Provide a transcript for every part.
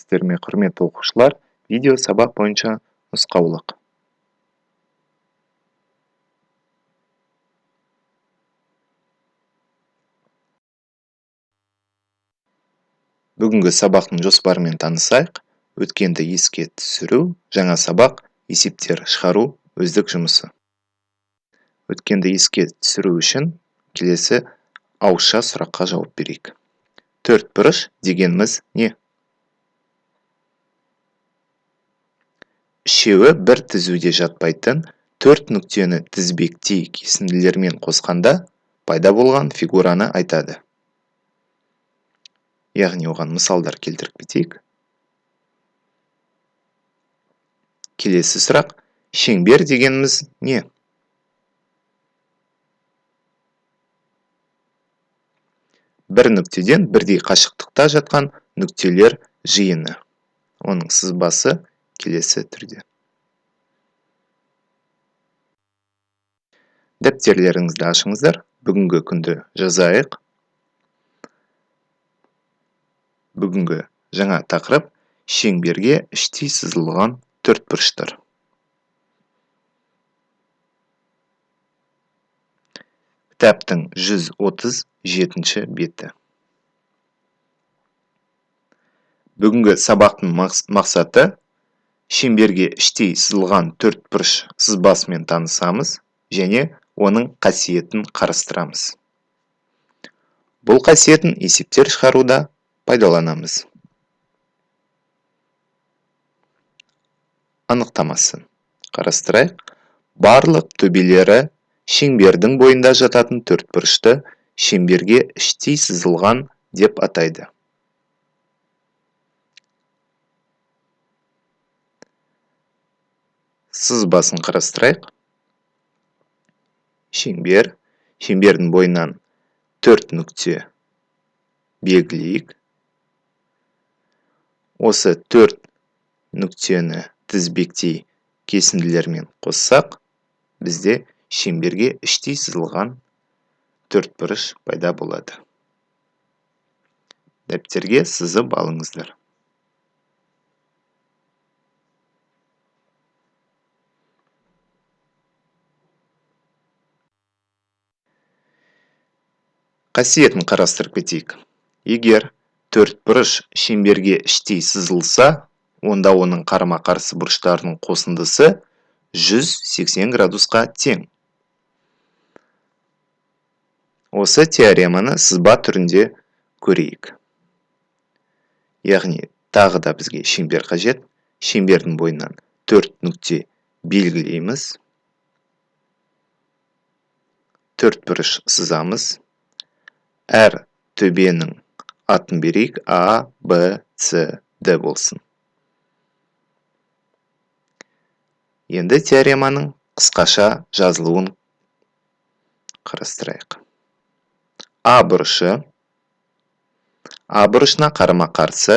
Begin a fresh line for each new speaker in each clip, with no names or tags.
Сәлеметсіздер ме, құрметті оқушылар! Видео сабақ бойынша нұсқаулық. Бүгінгі сабақтың жоспарымен танысайық. Өткенді еске түсіру, жаңа сабақ, есептер шығару, өздік жұмысы. Өткенді еске түсіру үшін келесі ауызша сұраққа жауап берейік. Төрт бұрыш дегеніміз не? Үшеуі бір түзуде жатпайтын төрт нүктені тізбектей кесінділермен қосқанда пайда болған фигураны айтады. Яғни оған мысалдар келтіріп кетейік. Келесі сұрақ, шеңбер дегеніміз не? Бір нүктеден бірдей қашықтықта жатқан нүктелер жиыны. Оның сызбасы келесі түрде. Дәптерлеріңізді ашыңыздар. Бүгінгі күнді жазайық. Бүгінгі жаңа тақырып шеңберге іштей сызылған төртбұрыштар. Кітаптың 137-ші беті. Бүгінгі сабақтың мақсаты шеңберге іштей сызылған төртбұрыш сызбасымен танысамыз және оның қасиетін қарастырамыз. Бұл қасиетін есептер шығаруда пайдаланамыз. Анықтамасын қарастырайық. Барлық төбелері шеңбердің бойында жататын төртбұрышты шеңберге іштей сызылған деп атайды. Сызбасын қарастырайық. Шеңбер, шеңбердің бойынан төрт нүкте белгілейік. Осы төрт нүктені тізбектей кесінділермен қоссақ, бізде шеңберге іштей сызылған төртбұрыш пайда болады. Дәптерге сызып алыңыздар. Қасиетін қарастырып кетейік. Егер төртбұрыш шеңберге іштей сызылса, онда оның қарама-қарсы бұрыштарының қосындысы 180 градусқа тең. Осы теореманы сызба түрінде көрейік. Яғни тағы да бізге шеңбер қажет. Шеңбердің бойынан төрт нүкте белгілейміз. Төртбұрыш сызамыз. Әр төбенің атын берейік. А, Б, С, Д болсын. Енді теореманың қысқаша жазылуын қарастырайық. А бұрышы, А бұрышына қарама-қарсы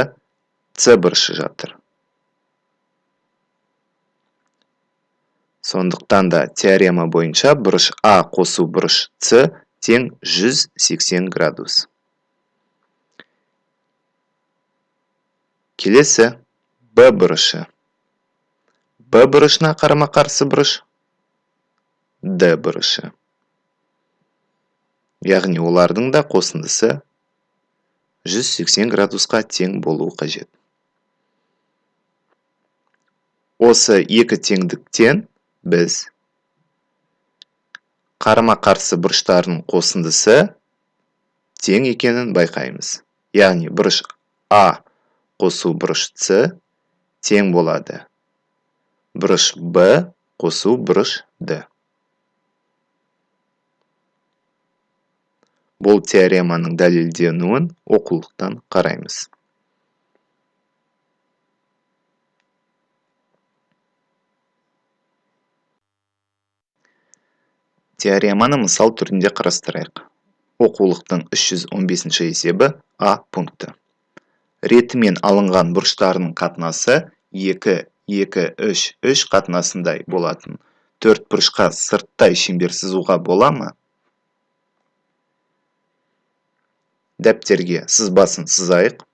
С бұрышы жатыр. Сондықтан да теорема бойынша бұрыш А қосу бұрыш С тең 180 градус. Келесі Б бұрышы. Б бұрышына қарама-қарсы бұрыш Д бұрышы. Яғни олардың да қосындысы 180 градусқа тең болуы қажет. Осы екі теңдіктен біз қарама-қарсы бұрыштардың қосындысы тең екенін байқаймыз. Яғни бұрыш А қосу бұрыш С тең болады бұрыш Б қосу бұрыш Д. Бұл теореманың дәлелденуін оқулықтан қараймыз. Теореманы мысал түрінде қарастырайық. Оқулықтың 315-ші есебі А пункті. Ретімен алынған бұрыштарының қатынасы 2, 2, 3, 3 қатынасындай болатын. Төрт бұрышқа сырттай шеңбер сызуға бола ма? Дәптерге сызбасын сызайық.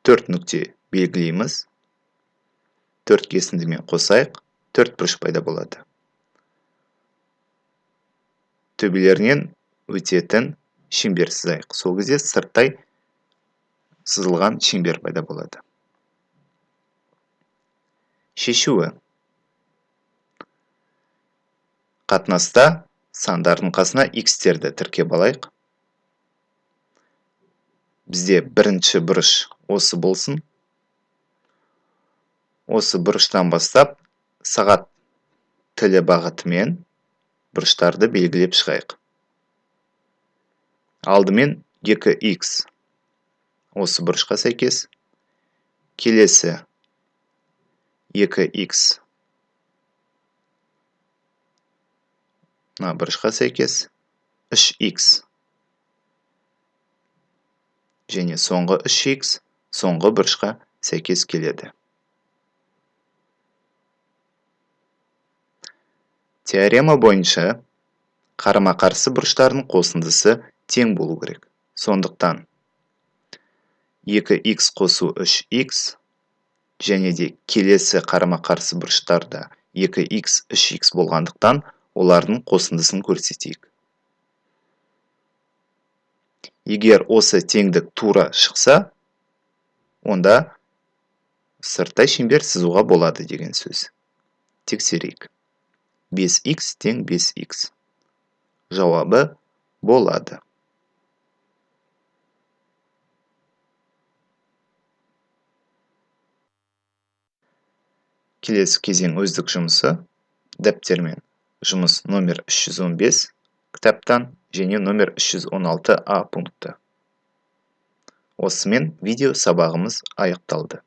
Төрт нүкте белгілейміз. 4 кесіндімен қосайық, 4 бұрыш пайда болады. Төбелерінен өтетін шеңбер сызайық. Сол кезде сырттай сызылған шеңбер пайда болады. Шешуі. Қатынаста сандардың қасына x-терді тіркеп алайық. Бізде бірінші бұрыш осы болсын. Осы бұрыштан бастап сағат тілі бағытымен бұрыштарды белгілеп шығайық. Алдымен 2x осы бұрышқа сәйкес, келесі 2x мына бұрышқа сәйкес, 3x және соңғы 3x соңғы бұрышқа сәйкес келеді. Теорема бойынша қарама-қарсы бұрыштардың қосындысы тең болу керек. Сондықтан 2x қосу 3x және де келесі қарама-қарсы бұрыштарда 2x 3x болғандықтан олардың қосындысын көрсетейік. Егер осы теңдік тура шықса, онда сырттай шеңбер сызуға болады деген сөз. Тексерейік. 5x тең 5x. Жауабы болады. Келесі кезең өздік жұмысы. Дәптермен жұмыс номер 315 кітаптан және номер 316 А пункті. Осымен видео сабағымыз аяқталды.